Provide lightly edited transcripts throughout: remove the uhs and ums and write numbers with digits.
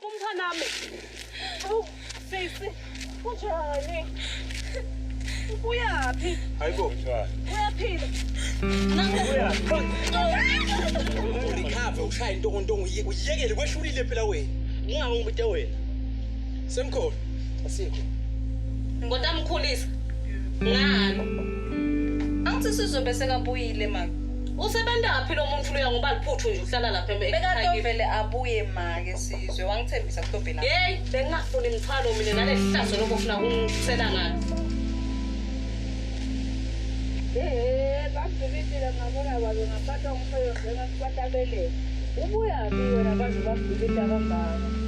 Umntwanami. Awu sisi, kunjani? Ubuyaphi? Hayibo. Uyaphila? Recover ushaya intokontongo uyekele kwehlulile phela wena. Ngingako ngibite wena. Semkhona. Asikho. Ngotamkhulisa. Ngani? Angithi sizobe sekabuyile mama. Usebentaphi lo muntu loya ngoba liphuthu nje uhlala lapha Bekadovele abuye make sizwe wangithembisa kutobhela. Hey, bengingafuni mthwalo mina nalesihlazo lokho ufuna kungithela ngalo. Eh, bamdubisile ngabona babe ngaphathwa ngumfeyo njengasibatabelela. Ubuyaphi wena baze bamdubisa kangaka?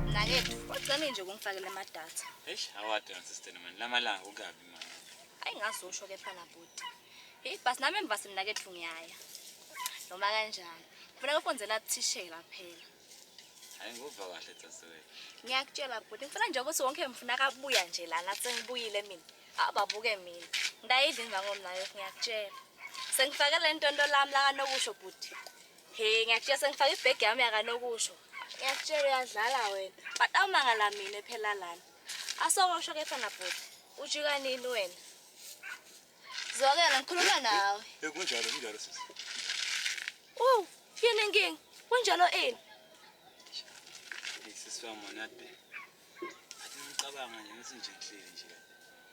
Mnakethu, wagcine nje ukungifakela amadatha. Eish, awadona sister man, lamalanga ukabi man. Ayi ngazosho ke phana bhuti. Hey, basi nami emvasi mnakethu ngiyaya. Noma kanjani. Kufuneka ufundzela thishela phela. Hayi ngikuva kahle dzadzewethu. Ngiyakutshela bhuti, ngifuna nje ukuthi wonke mfuna kabuya nje lana sengibuyile mina. Ababuke mina. Ngidayidla imvango mnakethu ngiyakutshela. Sengifake le ntonto lami la kanokusho bhuti. He, ngiyakutshela sengifake ibhegi yami yakanokusho. Ngiyakutshela uyadlala wena. But awumangala mina phela lana. Asokosho ke phana bhuti. Ujika nini wena? Zwakela ngikhuluma nawe. Eh kunjalo kunjalo sisi. Uh, yini inkinga? Kunjalo ini? Sisi wami wona be. Athi ngicabanga nje ngithi nje ngihleli nje kade.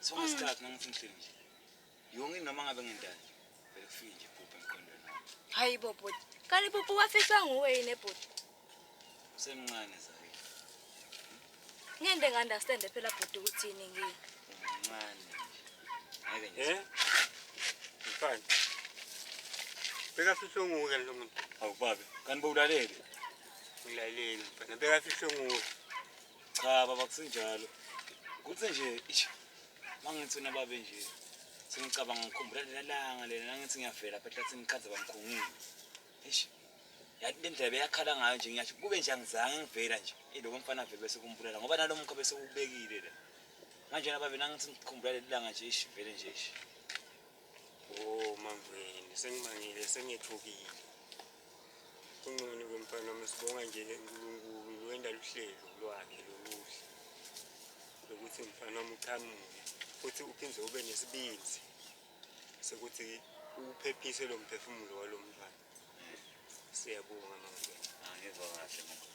Sonke isikhathi nangithi ngihleli nje. Yonke noma ngabe ngentani. Vele kufike nje iphupho emqondweni wami. Hayi bo bhuti. Kanti bhuti wafihlwa nguwe yini bhuti? Usemncane Zaki. Ngeke ngi-understand phela bhuti ukuthi yini inkinga. Umncane nje. Ngeke nje. Eh? Mfana. Bekafihlwe nguwe lo muntu. Awu babe, kanti bowulalele. Ngilalele mfana. Bekafihlwe nguwe. Cha baba kusenjalo. Kuthi nje ish mangithi wena babe nje sengicabanga ngikhumbula lela langa lela nangithi ngiyavela phela ehlathini ngikhaze bamkhungile. Eish. Yathi le ndlela beyakhala ngayo nje ngiyasho kube nje angizange ngivela nje. Eh lokho mfana vele bese kumbulala ngoba nalo mkha bese kubekile la. Manje na babe nangithi ngikhumbula leli langa nje ish vele nje ish. Oh mangweni sengimangile sengethukile. Kungcono ke mfana wami sibonga nje uNkulunkulu wenda luhlelo lwakhe loluhle. Lokuthi mfana wami uqhamuke futhi uphinde ube nesibindi sokuthi uphephise lo mphefumulo walo mntwana. Siyabonga mangweni. Angizwa kahle mama.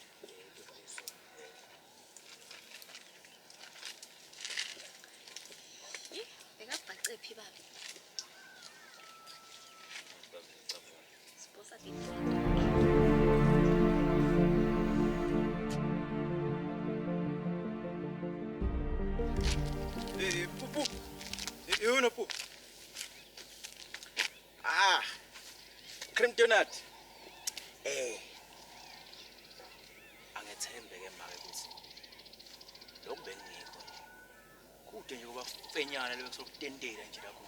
Bekabhace phi baba? Babe ngicabanga. Siposa ke. Eh pupu. Eh wena pupu. Ah. Cream donut. Eh. Angethembe ke make ukuthi lokhu bengikho nje. Kude nje kuba fenyana leyo sokutentela nje lakho.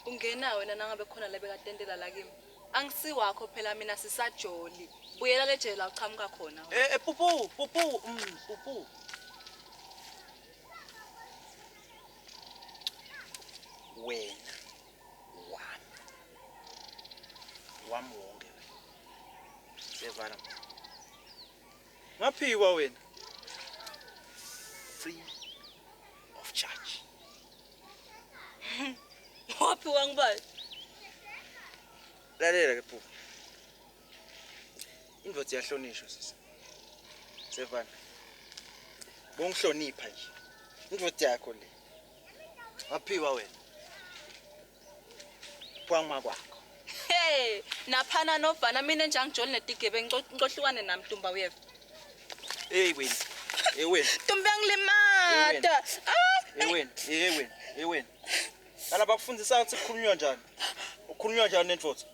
Ungena wena nangabe khona la bekatentela la kimi. Angisiwakho phela mina sisajoli. Buyela lejele la uqhamuka khona. Eh eh, pupu pupu pupu. Wena wami. Wami wonke wena. Siyevana. Ngaphiwa wena. Free of charge. Waphiwa ngubani? Lalela ke Pupu. Indoda iyahlonishwa sisi. Sevana. Bongihlonipha nje. Indoda yakho le. Ngaphiwa wena. Phwangma kwakho. Hey, naphana novana mina nje angijoli netigebengu ngcohlukane nami Ntumba uyeva. Hey wena. Hey wena. Ntumba ngilimata. Tata. Hey wena, hey wena, hey wena. Lala bakufundisa ukuthi kukhulunywa njani. Ukhulunywa njani nendvodza?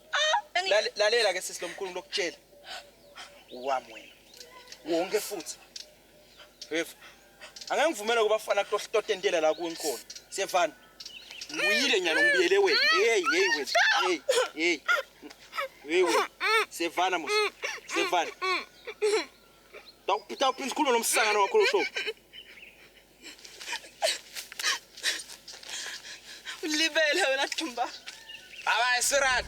Lalela ke sisi lomkhulu lokutshela. Uwami wena. Wonke futhi. Hefu. Angeke ngivumele kubafana kutohlotentela la kuwe ngikhona. Siyefana. Ngibuyile nyalo ngibuyele wena. Hey hey wena. Hey hey. Hey wena. Siyefana mos. Siyefana. Tawuphinda sikhulume nomsangano wakho lo show. Ulibele wena Dumba. Bye bye Surat.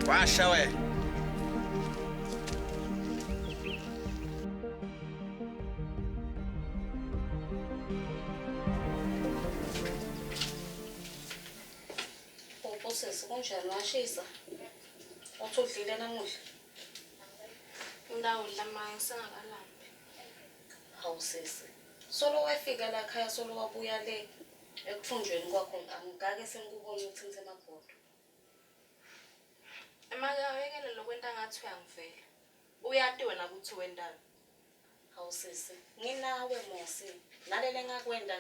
Washa wena. Popo sisi kunjani washisa? Uthi udlile namuhla? Ngidawudla ma ngisengakalambi. Hawu sisi. Solo wafika la khaya solo wabuya le ekuthunjweni kwakho angikake sengikubone uthinthe emabhodo. Emake awuyekele lokwenta ngathi uyangivela. Uyati wena ukuthi wendani. Hawu sisi, nginawe Mosi. Nalele ngakwenda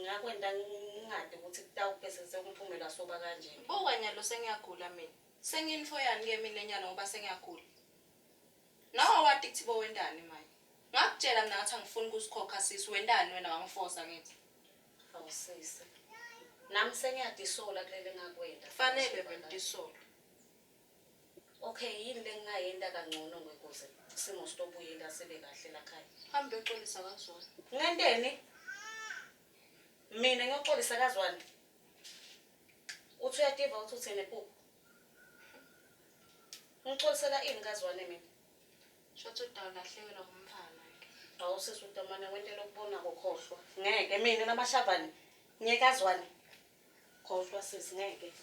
ngakwenda ngingadi ukuthi kutawubese sekumphumela soba kanje. Buka nyalo sengiyagula mina. Sengiyinfo yani ke mina nyalo ngoba sengiyagula. Nawe wati kuthi bo wendani manje. Ngakutshela mina ngathi angifuni ukusikhokha sisi wendani wena wangifosa ngithi. Hawu sisi. Nami sengiyadisola kulele ngakwenda. Fanele wena tisolo. Okay, yini lengingayenta kangcono ngekuze isimo sitobuyela sibe kahle lakhaya. Hambe uyoxolisa kaZwane. Ngenteni? Mina ngiyoxolisa kaZwane. Uthi uyativa uthi uthini Pupu? Ngixolisela ini kaZwane mina? Shothi udawulahlekelwa ngumfana ke. Hawu sisi utamane wentela ukubona kokhohlwa. Ngeke mina namashabane ngiyekazwane. Khohlwa sisi ngeke.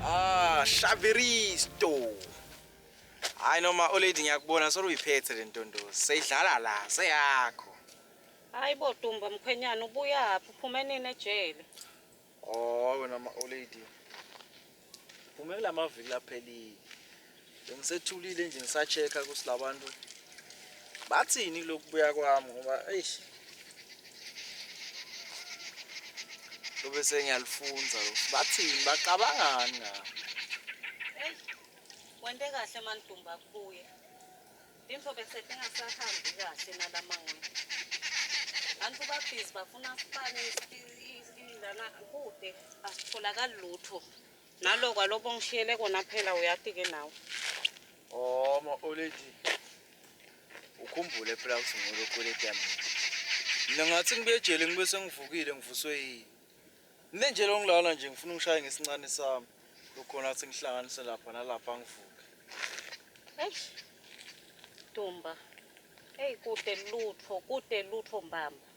Ah, Shaviristo. Hayi noma olady ngiyakubona solo uyiphethe le ntondozi. Seyidlala la, seyakho. Hayi bo Dumba mkhwenyana ubuyaphi uphume nini ejele? Oh wena ma olady. Uphume kulamaviki laphelile. Bengisethulile nje ngisachecka ukuthi labantu bathini lokubuya kwami ngoba eish. Lobe sengiyalifunza lo. Bathini bacabangani ngami? Hey. Wente kahle mani Dumba kubuye. Tintfo bese tingasahambi kahle nalamangwe. Bantu babhizi bafuna sifane lana kude asitholakali lutho. Naloko alobo ngishiyele kona phela uyati-ke nawe. Oh ma olady. Ukhumbule phela ukuthi ngolokweleti yami. Mina ngathi ngibuye ejele ngibe sengivukile ngivuswe yini. Mina nje lo ngilala nje ngifuna ungishaye ngesincane sami. Lokhona athi ngihlanganise lapha nalapha ngivuke. Eish. Dumba. Hey kude lutho mbamba.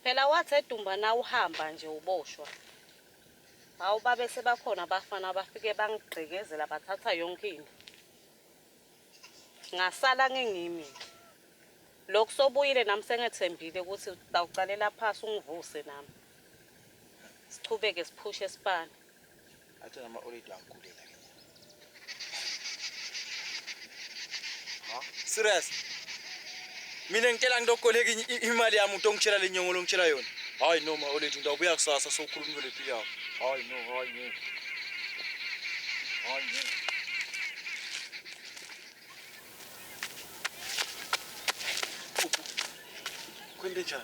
Phela wathi eDumba na uhamba nje uboshwa. Hawu babe sebakhona abafana bafike bangigqekezela bathatha yonke into. Ngasala ngingimi. Lokhu sobuyile nami sengethembile ukuthi utawucalela phasi ungivuse nami. Sichubeke siphushe sipane. Athi nama olady angigulela ke. Ha? Serious? Mina ngitshela ngitokoleka imali yami umuntu ongitshela le nyongo longitshela yona. Hayi no ma olady ngidawubuya kusasa sokhuluma le phila yakho. Hayi no, hayi no. Hayi no. Kwende njani?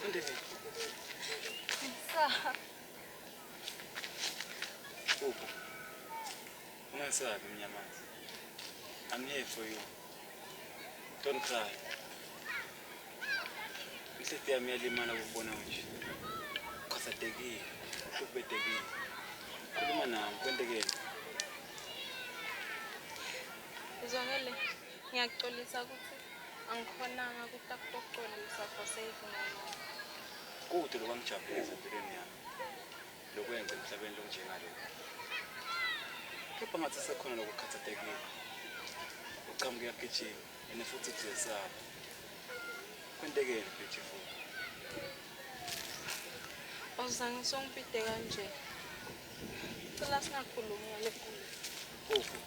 Kwende njani? Sa. Popo. Ungasabi mnyamazi. I'm here for you. Don't cry. Inhliziyo yami iyalimala ukubona nje. Ukhathazekile, uhlukumezekile. Khuluma nami, kwentekeni? Uzwakele, ngiyaxolisa ukuthi angikhonanga ukuthi for saving my life. Kude lokwangijabulisa empilweni yami. Lokwenza emhlabeni lonjengalokhu. Kepha ngathi sekhona lokukhathazekile. uchamuke uyagijima and futhi uyesaba. Kwentekeni beautiful? Awuzange songibide kanje. Cela singakhulumi ngale nkulumo. Kuphi?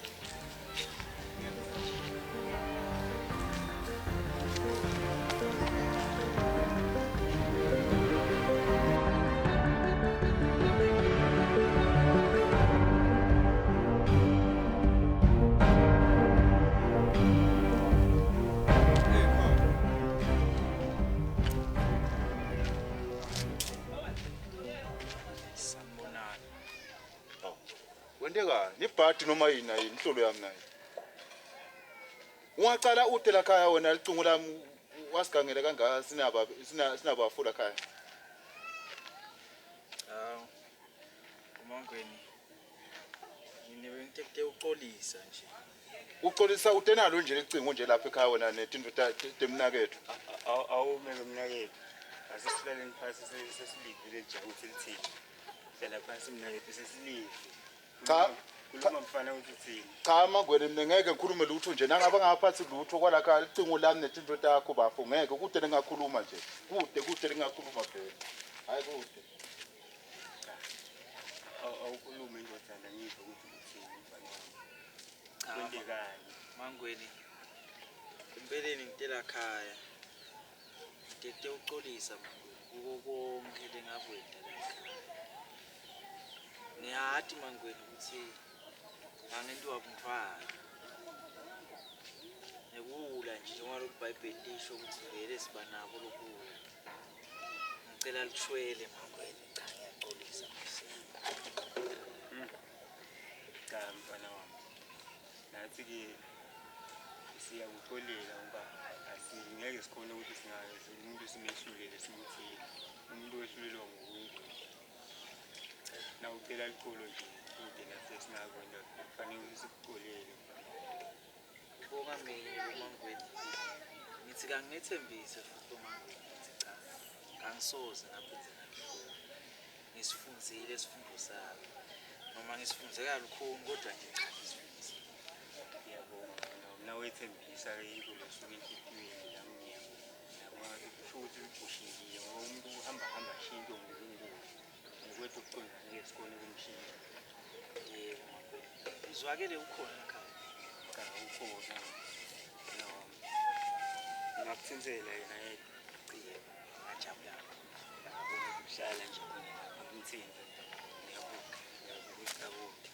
Sanibonani. Wentekani? Ibhadi noma yini nayo inhlolo yami nayo. Ungacala ute la khaya wena licingo lami wasigangela kangaka sinaba sinabafo la khaya. Hawu. Umangweni. Ngine bengithe uxolisa nje. Uxolisa ute nalo nje licingo nje lapha ekhaya wena netinto temnakethu. Awume-ke mnakethu. Asesihlaleni phasi sesilive leli ukuthi lithini. Hlala phasi mnakethu sesilive. Cha. Khuluma mfana ukuthi uthini. Cha Mangweni mina ngeke ngikhulume lutho nje nangabe ngaphathi lutho kwala khaya licingo lami netinto takho bafo ngeke kude ningakhuluma nje. Kude kude ningakhuluma phela. Hayi kude. Awukhulume ndodana ngizwe ukuthi uthini mfana wami. Cha. Kwentekani? Mangweni. Empeleni ngitela khaya. Ngithe uxolisa Mangweni kuko konke lengakwenda la ekhaya. Ngiyati Mangweni ukuthi angentiwa kumntwana. Nekuwula nje njengoba lokhu iBhayibheli lisho ukuthi vele siba nabo lokuwula. Ngicela lishwele Mangweni, cha ngiyaxolisa Nkosi yami. Cha mfana wami. Nathi-ke siyakuxolela ngoba asingeke sikhone ukuthi singaze umuntu simehlulele simthile. Umuntu wehlulelwa nguNkulunkulu. Nawucela liqolo nje kude nathi esingakwenta kufanele ukuthi sikuxolele mfana wami. Kubonga mina boMangweni. Ngithi kanginethembise futhi boMangweni ngithi cha. Kangisoze ngaphinde ngakuhlupha. Ngisifundzile isifundo sami. Noma ngisifunze kalukhuni kodwa nje cha ngisifundzile. Ngiyabonga mfana wami. Nawethembisa-ke into lesuka enhlitiyweni nami ngiyabonga. Ngiyabonga kusho ukuthi ushintshile ngoba umuntu uhamba hamba ashintshe nguNkulunkulu. Ngokwethu ukuqonda ngeke sikhone ukumshintsha. Yebo Mangweni. Uzwakele ukhona ekhaya. Cha ukhona mfana wami. Ngingakuthinzela yena yedwa. Yebo, ngajabula kakhulu. Ngiyabonga ukuhlala nje khona lapha ngimthinte. Ngiyabonga. Ngiyabonga ukuthi akude.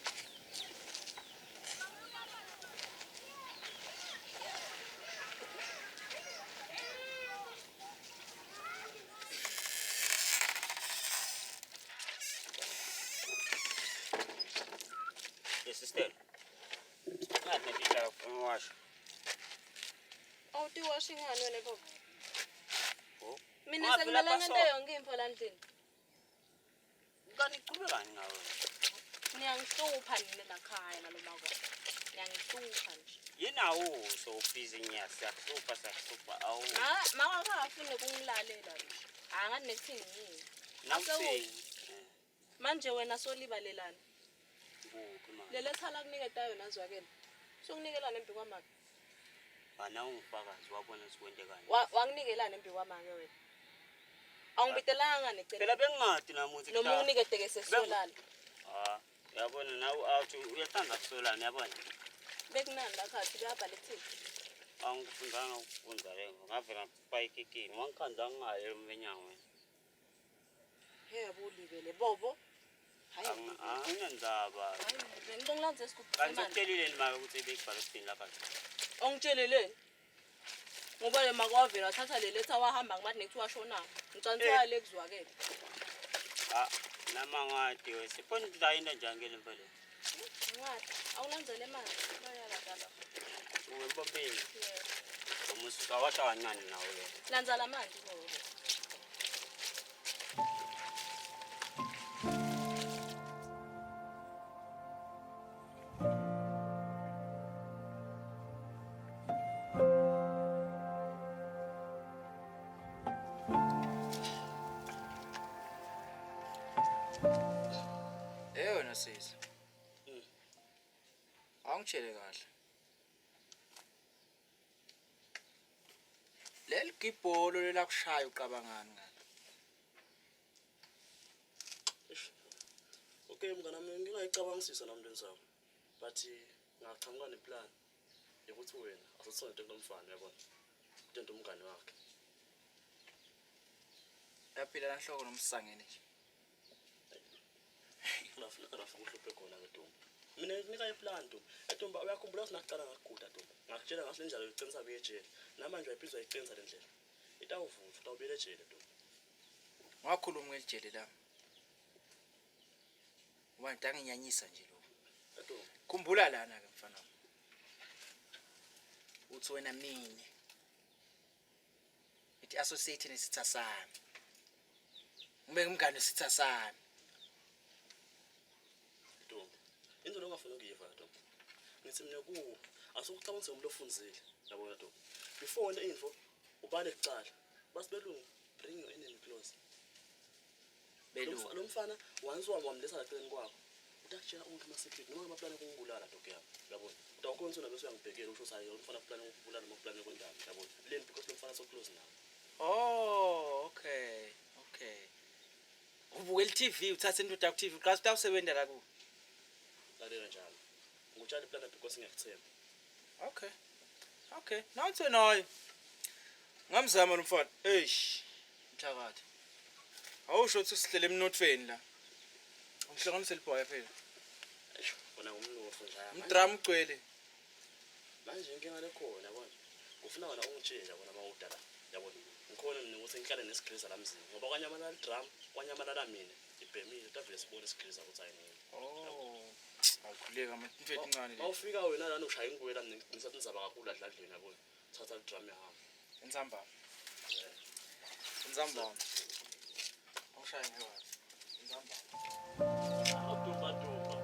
Sister. Ngathi netihlahla ngiwasho. Awutiwashi ngani wena baba? Oh. Mina Ungaphela sekumele bhaso. ngente yonke intfo la ndlini. Kanti ichubekani ngawe? Niyangihlupha nina lakhaya nalomako. Niyangihlupha nje. Yinawo so busy nya siyakuhlupha siyakuhlupha awu. Maka akafuni kungilalela nje. Angani nekuthini yini. Nawuthini? Manje wena solibalelana. Kuphi manje? Leletha la kuniketa yona zwakele. Sokunikelana embi kwamake. Ana ungufakazi wabona sikwentekani. Wanginikelana embi kwamake wena. Awungibitelanga necele. Phela bengingadi nami ukuthi Noma unginikete ke sesisolala. Ah, uyabona nawe awuthi uyathanda kusolana uyabona. Bekunani la khathi kuyabhala ekuthini. Angikufundanga ukufunda le ngavela ngapayikikini wangikhanda ngayo emnyangweni. Yebo ulibele bobo. Hayi. Anginandaba. Hayi, ngicela ngilandze isigubhu Kanti semali. ukutshelile ni make ukuthi bekubhala ukuthini lapha. Ongitsheleleni? Ngoba le makwavela wathatha le letha wahamba ngimathi nethi washona. Ngicela Eh. ukuthi le kuzwakele. Ah, nama ngadi we. Sifuna ukudayinda njani ke lemva le? Ngadi. Awulandzele imali. Bayala Uwempompeni. Yebo. Umusuka washa kancane nawe ke. Landza lamanti bobo. Eh wena sisi. Awungitshele kahle. Leligibholo lelakushaya uqabangani ngalo? Eish. Okay mngani wami ngingayicabangisisa nami lenzaba. But ngaqhamuka neplan yokuthi wena asisonde kulomfana uyabona. Utente umngani wakhe. Yaphila lanhloko nomsangene nje. Ngafuna lapho kuhluphe khona ke Dumba. Mina ngikunika iplan Dumba. Dumba uyakhumbula ukuthi nakuqala ngakuguda Dumba. Ngakutshela ngathi le ndlela yokuqinisa buye ejele. Namanje uyayiphizwa uyayiqinisa le ndlela. Itawuvutha utawubuyela ejele Dumba. Ungakhulumi ngelijele lami. Ngoba ngitanginyanyisa nje lokho. Dumba. Khumbula lana ke mfana wami. Uthi wena mine. Ngithi associate nesitha sami. Ngibe ngumngane wesitha sami. Dumba. Into longafuni ukuyiva Dumba. Ngithi mina kuwo asukucabangise umuntu ofunzile yabona Dumba. Before wena info ubale kuqala. Basi belungu bring your enemy close. Belungu. Lo mfana once wamlesa la celeni kwakho. Utakutshela onke ama-secret noma amaplani okungibulala dog yami uyabona. Utawukhona ukuthi bese uyangibhekela usho ukuthi hayi lo mfana uplane ukubulala noma uplane kwendaba uyabona. Leni because lo mfana so close nawe. Oh, okay. Okay. Ubukela i-TV uthatha indoda ku TV uqala utawusebenza la ku. Lalela njalo. Ngikutshela iplana because ngiyakuthemba. Okay. Okay. Nawuthi naye. Ngamzama lo mfana. Eish. Mthakathi. Awusho ukuthi sihlele emnothweni la. Ungihlanganise libhoya phela. Eish, wena ngumnotho nje. Umdrama ugcwele. Manje inkinga lekhona yabona. Kufuna wena ungitshele yabona uma udala. Yabona. Ngikhona mina ukuthi ngihlale nesigriza la mzini ngoba kwanyamalala idrum, kwanyamalala mina. Ibhemile tavele sibone isigriza ukuthi ayinini. Oh. Awukhuleka manje into encane le. Mawufika wena lana ushaya inkwela mina ngisathi nizaba kakhulu adladleni yabona. Thatha idrum yahamba. Insambama. Insambama. Awushaye ngewazi. Insambama. Awudumba dumba.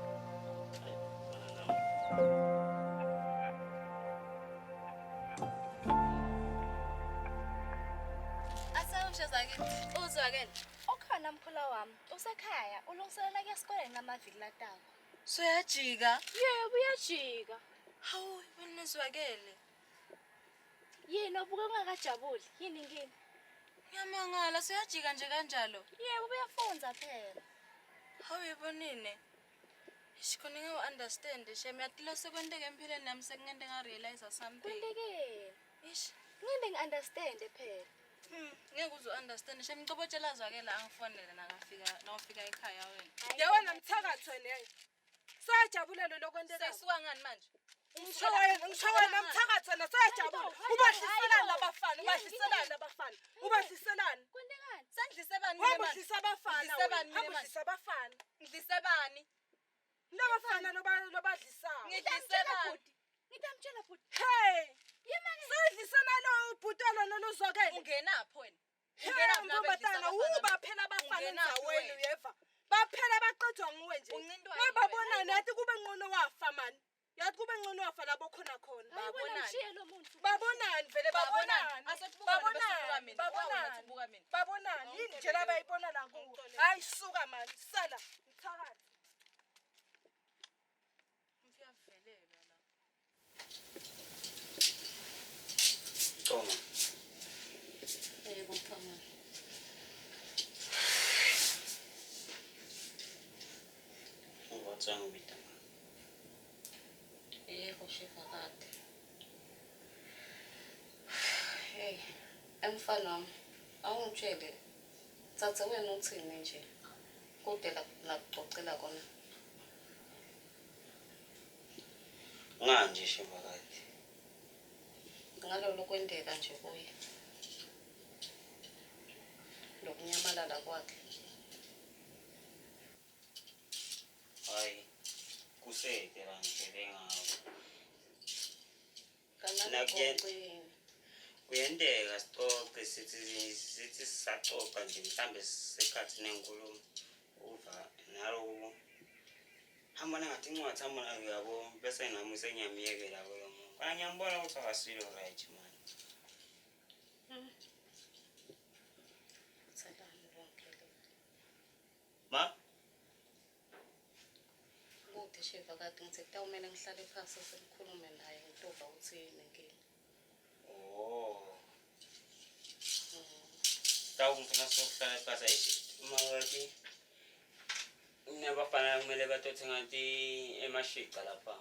Hayi, bana nawe. Asewusho zakithi uzwakele. Ukhona mkhula wami usekhaya ulungiselela kuya esikoleni ngamaviki latawo. Suyajika? Yebo uyajika. Hawu, wena uzwakele. Yini ubuke ungakajabuli? Yini inkinga? Ngiyamangala suyajika nje kanjalo. Yebo uyafunza phela. Hawu yebonine. Eish khona ngeke understand shem yatilo sekwenteke empilweni yami sekungente nga realize something. Kwentekeni? Eish, Ngeke ngi-understand phela. ngeke uze understand shem ngicobotshela zwakela angifonele nakafika nawufika ekhaya wena. Ya wena mthakathi wena yayi. Sayajabula lo lokwenteka. Seyisuka ngani manje? Ngisho wena, ngisho wena mthakathi wena sayajabula. Ubadliselani labafana, ubadliselani labafana. Ubadliselani. Kwentekani? Sendlise bani mina Hamba manje? udlisa abafana Ngidlise wena. bani mina Hamba manje? udlisa abafana. Ngidlise bani? Labafana lobadlisayo. Ngidlise bani? Ngitamtshela bhuti. Hey! Yimake Sodlisa nalo ubhuti lona lozwakele. Ungenaphi wena? Hey, Ungenaphi nabedlisa ntombazana, abafana? ubaphela abafana Ungenaphi endzaweni wena? uyeva. Baphela baqedwa nguwe nje. Uncintwa yini Babonani yathi kube ngcono wafa mani. Yathi kube ngcono wafa labo khona khona. Hayi wena Babonani. mshiye lo muntu. Babonani vele Babonani. babonani. Asethi buka wena bese ubuka Babonani. mina. Buka wena Babonani. uthi buka mina. Babonani. Yini nje Awungixolele. labayibona la kuwe. Awungixolele. Hayi suka mani. Sala. Mthakathi. Uyavelelwa la. Toma. Yebo mfana. Ngiwathi angibida. Yebo shiva kade. Hey, emfana wami, awungitshele. Tsatsa wena uthini nje? Kude la lakucocela kona. Nganje shivakade. Ngalolo kwenteka nje kuye. Lokunyamalala kwakhe. Hayi. Kusede la ngitshele ngako. Kanake Nakuye- koqini. Kuyenteka sicoce sithi sithi sisacoca nje mhlambe sikhathi nenkulumo. Uva nalo hamba nangathi incwadi hamba nayo uyabo bese nami sengiyamyekela loyo muntu. Kana ngiyambona ukuthi akasilo right man. Tselani lonke le. Ma Kude shiva kade ngithi kutawumele ngihlale phasi sengikhulume naye ngitova ukuthi yini inkinga. Oh. Sitawufuna sokuhlala phasi eish uma ngathi kunabafana kumele batothenga ti emashica lapha.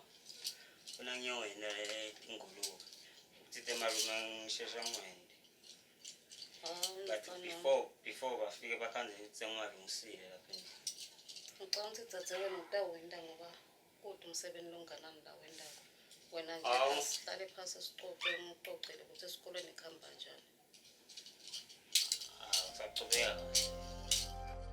Funa ngiyowenda tingulube. Uthithe malume ngisheshe ngiwende. But before bafike bakhanze ukuthi sengiwalungisile lapha endlini. Ngicabanga ukuthi dzadzewenu utawenta ngoba kude umsebenzi longanani la wendako. Wena nje Hawu. asihlale phasi sicoce ngicocele ukuthi esikolweni kuhamba njani. Ah, usaqhubeka kahle.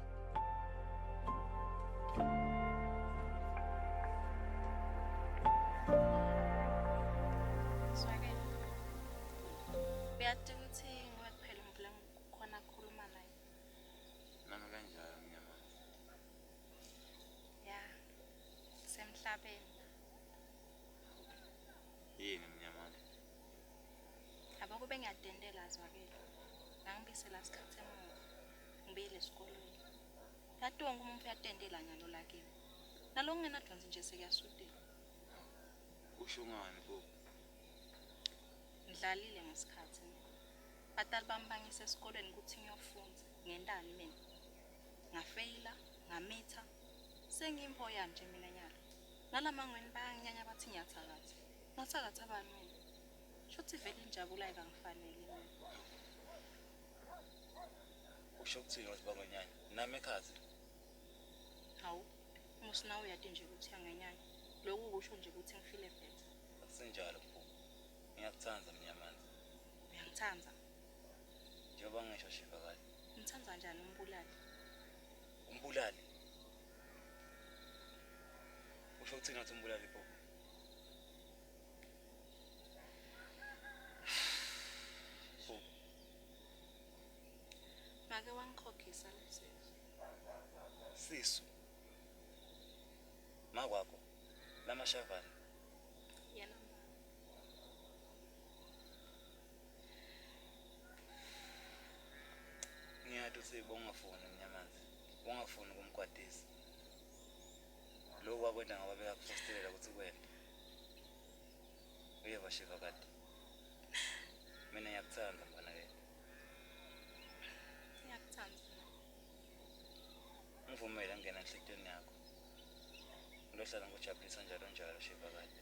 Zwakele. Uyati ukuthi nguwe kuphela umuntu lengikhona ukukhuluma naye. Nami kanjalo mnyamanzi. Ya. Semhlabeni. Yini mnyamanzi? Yabo kube ngiyadendela zwakele. Ngangibisela isikhathi emuva. Ngibuyele esikolweni. Yathi wonke umuntu uyadendela nyalo lakini. Nalo kungenadonsi nje sekuyasudela. Usho ngani gogo? Ngidlalile ngesikhathi mina. Batali bami bangise esikolweni ukuthi ngiyofunda. Ngentani mina? Ngafeyila, ngamitha. Sengiyimpho yami nje mina nyalo. Nalamangweni bayanginyanya bathi ngiyathakatha. Ngathakatha bani mina? Shuthi vele injabulo ayikangifanele mina. Usho ukuthini wathi bakwenyanya? Nami ekhathi. Hawu, musi nawe uyati nje ukuthi uyangenyanya. Lokhu kusho nje ukuthi ngifile better. Akusenjalo gogo. Ngiyakuthanda mnyamanzi. Uyangithanda? Njengoba ngisho shiva kahle. Umthanda kanjani umbulali? Umbulali. Usho ukuthini wathi umbulali gogo? Gogo, Make wangikhokhisa lesizwe. sisu. Makwakho. Lamashavane. Yena mama. Ngiyathi ukuthi bongafuni mnyamanzi. Ungafuni ukumkwatisa. Lokhu wakwenda ngoba bekakufostelela ukuthi kwende. Uyeva shiva kade. Mina ngiyakuthanda mfana ke. Ngiyakuthanda. Ngivumele ngingena enhlitiyweni yakho. Ngilohlala ngikujabulisa njalo njalo shiva kade.